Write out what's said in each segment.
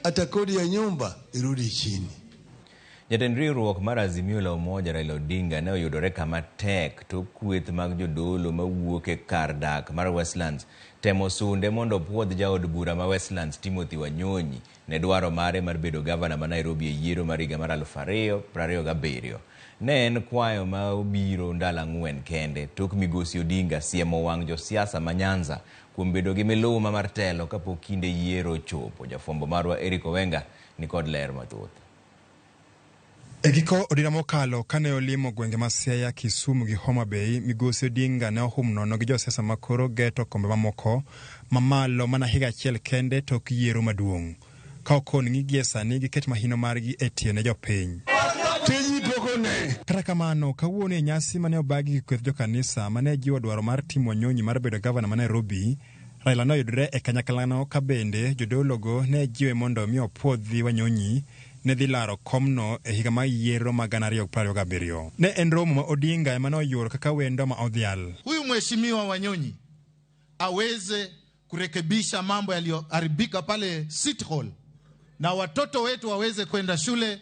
Hata kodi ya nyumba irudi chini. Jatend riwruok mar Azimio la Umoja Raila Odinga ne oyudore kama tek tok kweth mag jodolo mawuok e kar dak mar Westlands temo sunde mondo opuodh jaod bura ma Westlands Timothy Wanyonyi ne dwaro mare mar bedo gavana ma Nairobi e yiero mar higa mar 2027. Ne en kwayo ma obiro ndalo 4 kende tok migosi Odinga siemo wang' josiasa ma Nyanza kuom bedo gi miluma mar telo kapok kinde yiero ochopo. Jafwambo marwa Eric Owenga nikod ler mathoth. E giko odira mokalo kane olimo gwenge ma Siaya, Kisumu gi Homa Bay, migosi Odinga ne ohum nono gi josiasa ma koro geto kombe mamoko mamalo mana higa achiel kende tok yiero maduong'. Ka okon ni gie sani giket mahino margi e tiyo ne jopiny. Tiji pok one. Kata kamano, kawuono e nyasi mane obagi gi kweth jokanisa mane jiwo dwaro mar Tim Wanyonyi mar bedo gavana ma Nairobi, Raila noyudore e kanyaklano ka bende jodologo ne jiwe mondo mi opuodhi Wanyonyi ne dhi laro komno e higa mar yiero mag 2027. Ne en romo ma Odinga ema noyuoro kaka wendo ma odhial. Huyu mheshimiwa Wanyonyi aweze kurekebisha mambo yaliyoharibika pale City Hall, na watoto wetu waweze kwenda shule,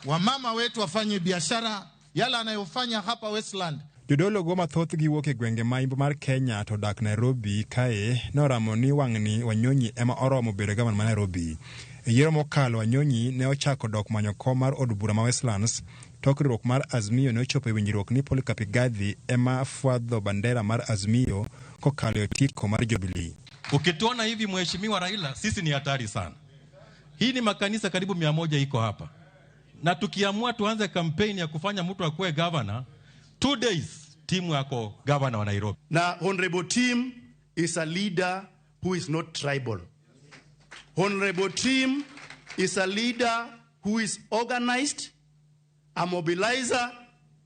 wamama wetu wafanye biashara yale anayofanya hapa Westland. Jodologo mathothgi wuok e gwenge ma imbo mar Kenya to odak Nairobi kae noramo ni wang'ni Wanyonyi ema oromo bedo gavana ma Nairobi. E yiero mokalo Wanyonyi ne ochako dok manyo kom mar od bura ma Westlands tok riwruok mar Azimio ne ochopo e winjruok ni Polycarp Igathe ema fwadho bandera mar Azimio kokalo e otiko mar Jubilee. Ukituona hivi mheshimiwa Raila, sisi ni hatari sana. Hii ni makanisa karibu 100 iko hapa, na tukiamua tuanze kampeni ya kufanya mtu akuwe governor, 2 days timu yako governor wa Nairobi. Na Honorable Tim is a leader who is not tribal. Honorable Tim is a leader who is organized, a mobilizer,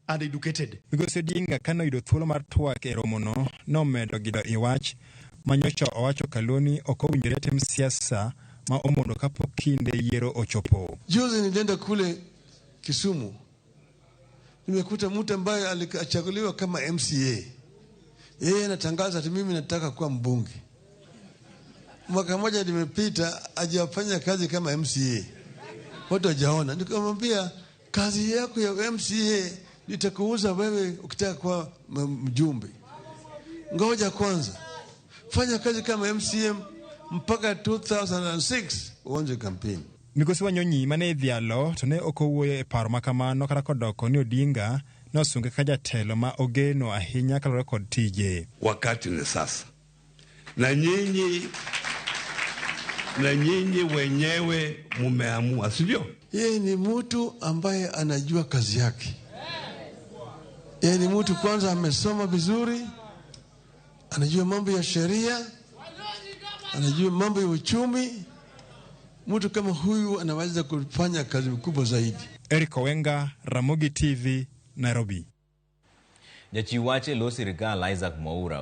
and educated. Migosi Odinga kane oyudo thuolo mar twak e romono nomedo gido i wach manyocha owacho Kaluo ni ok owinjore tim siasa ma omondo kapok kinde yiero ochopo. Juzi nilienda kule Kisumu, nimekuta mtu ambaye alichaguliwa kama MCA, yeye anatangaza ati mimi nataka kuwa mbunge. Mwaka mmoja nimepita, hajafanya kazi kama MCA, watu hawajaona. Nikamwambia kazi yako ya MCA nitakuuza wewe ukitaka kuwa mjumbe. Ngoja kwanza fanya kazi kama MCA mpaka 2006 uanze kampeni. Migosi Wanyonyi mane idhialo to ne ok owuoyo e paro ma kamano kata kodoko ni Odinga nosunge kaka jatelo ma ogeno ahinya kaluwore kod tije. Wakati ni sasa, na nyinyi wenyewe mumeamua, sivyo? Yeye ni mtu ambaye anajua kazi yake. Yeye ni mtu kwanza amesoma vizuri, anajua mambo ya sheria, anajua mambo ya uchumi. Mtu kama huyu anaweza kufanya kazi kubwa zaidi. Eric Owenga, Ramogi TV, Nairobi. Jachiw wach e lo sirikal Isaac Mwaura.